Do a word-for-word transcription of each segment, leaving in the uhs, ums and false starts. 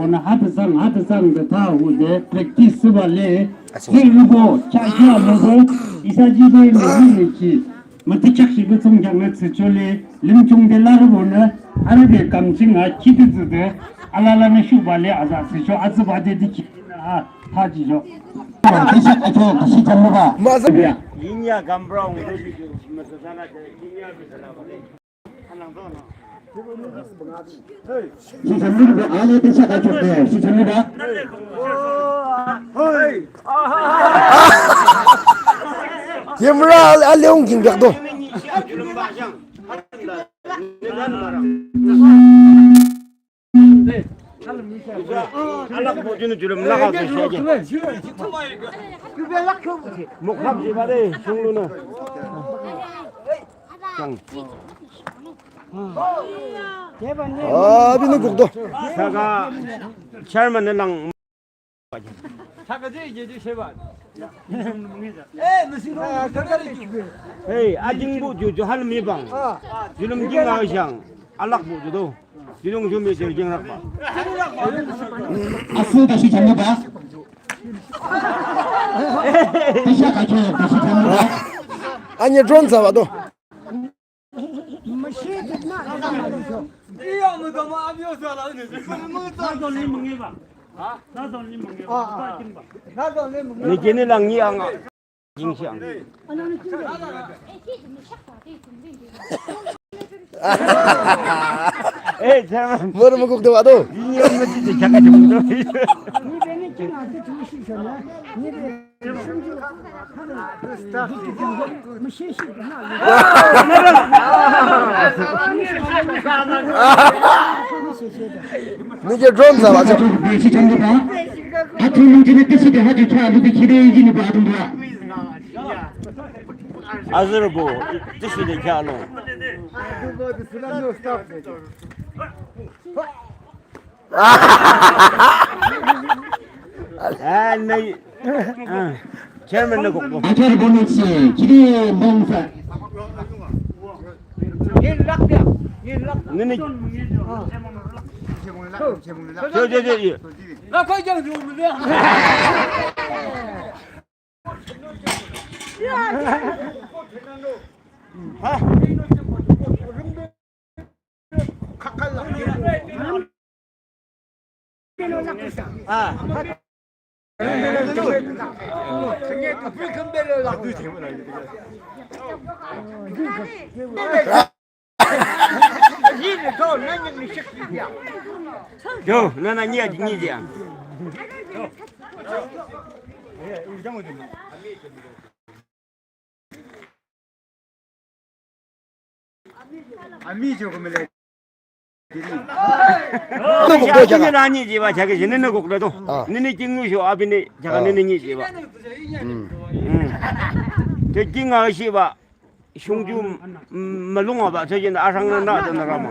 Nü hade sang, hade sang de tha hude practice thsübah le, atsüng. Zirübo, chahkhi alobo, isa jibe nü zirü ki, mütüchak shibe thsungkheaknü thsücho le, limchung de larübonü, arübe kam ching a khide thsüde, alalanü shubah le, aza thsücho, atsübah de dikhi, a, tha jicho. Tüshak acho, tüshi jamüba. Mazabia. Yinya gambrong, mütüsana, yinya mütüsana. Camera a, a leong jing biak do. Mokap jiba de, shunglunü. Chang. Aa, binü gukdo. Saka chairman nü lang. Hey, ajingbu ju ju hal mi bang. Julum jing a shang. Alakbu ju do. Julung ju mi jil jing rakba. Asu da shi jang ba. Tisha ka ke da shi jang ba. Anye drone sa ba do. Nü kini lang ni ang. Jingxiang. Eh, chairman. Mor mukuk do ado. Ini yang mesti dijaga jengdo. Nije drone sa ba. Azürbo, tüsho de kya lo. Ah, ne, ah, chairman ne kok. Ajar bonus, kiri mongsa. Nini. Jo, jo, jo, jo. Yo, nana, nyi a, nyi a. Ami jo ko mele. Nü kok do jaga. Nü nyi jiba jaga, nü nü kok do. Ah. Nü nü jing nü sho abi nü jaga, ah, nü nü nyi jiba. Hmm. Hmm. Te jing a shiba. Shungju, mm, mülung aba, sejin asang na na de na rama.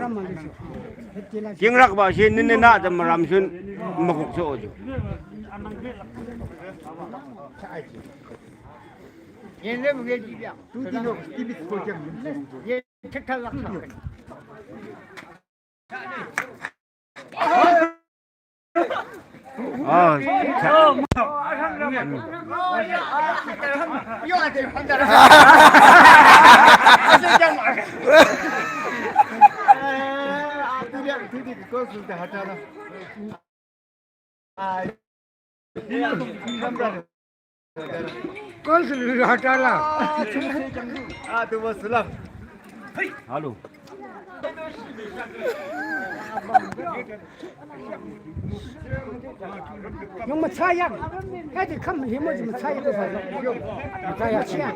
Jingrak ba shi nini na de maram shun, mükuk so ju. Ah, cha-, Council hatala. Ah, tu bas salam. Hello. Yung matsaya. Hadi kam himo di matsaya. Matsaya siya.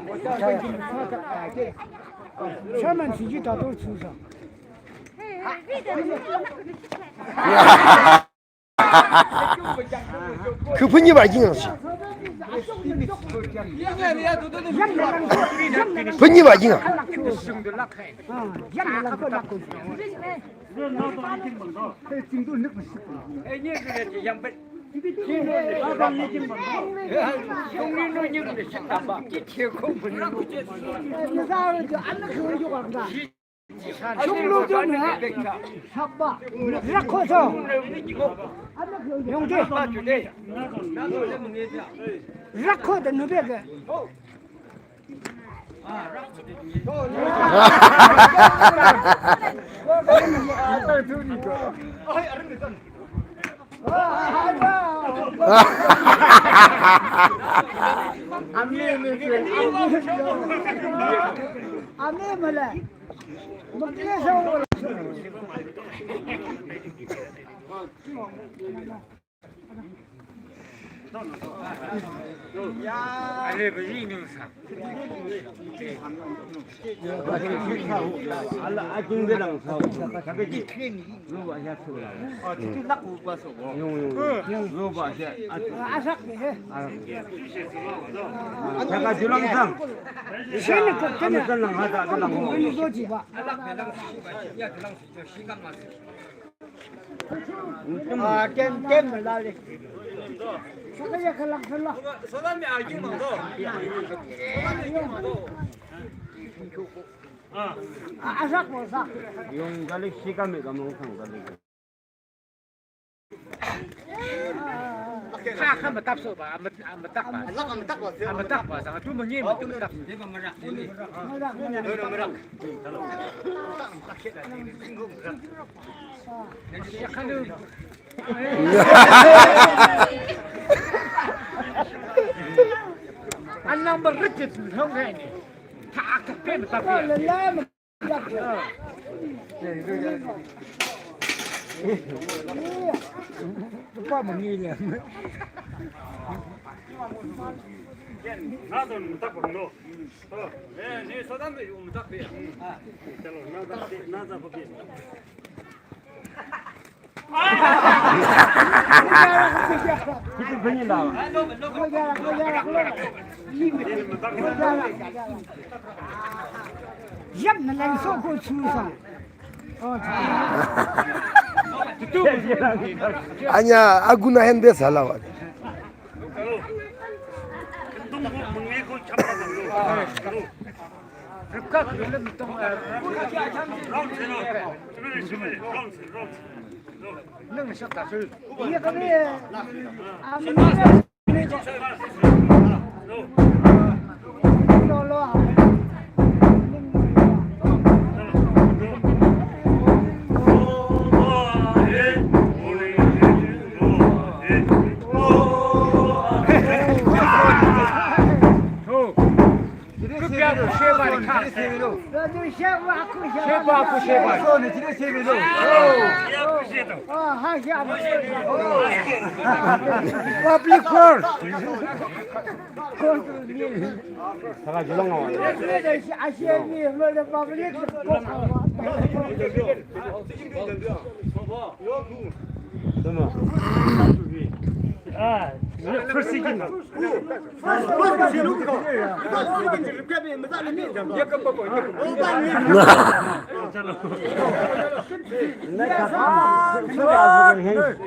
Chairman siji tato chusa. Kü phünyi ba jing ang shi. Phünyi ba jing ang. Shuklu jone, shakba, rakho so. Yongke. Rakho de nube ke. Anya, agu na hende salawa. Public first.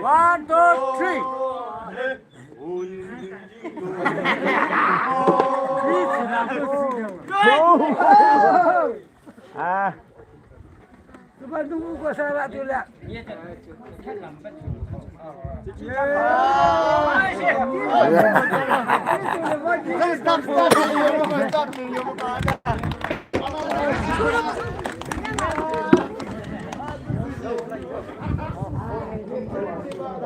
One, two, three. Ah.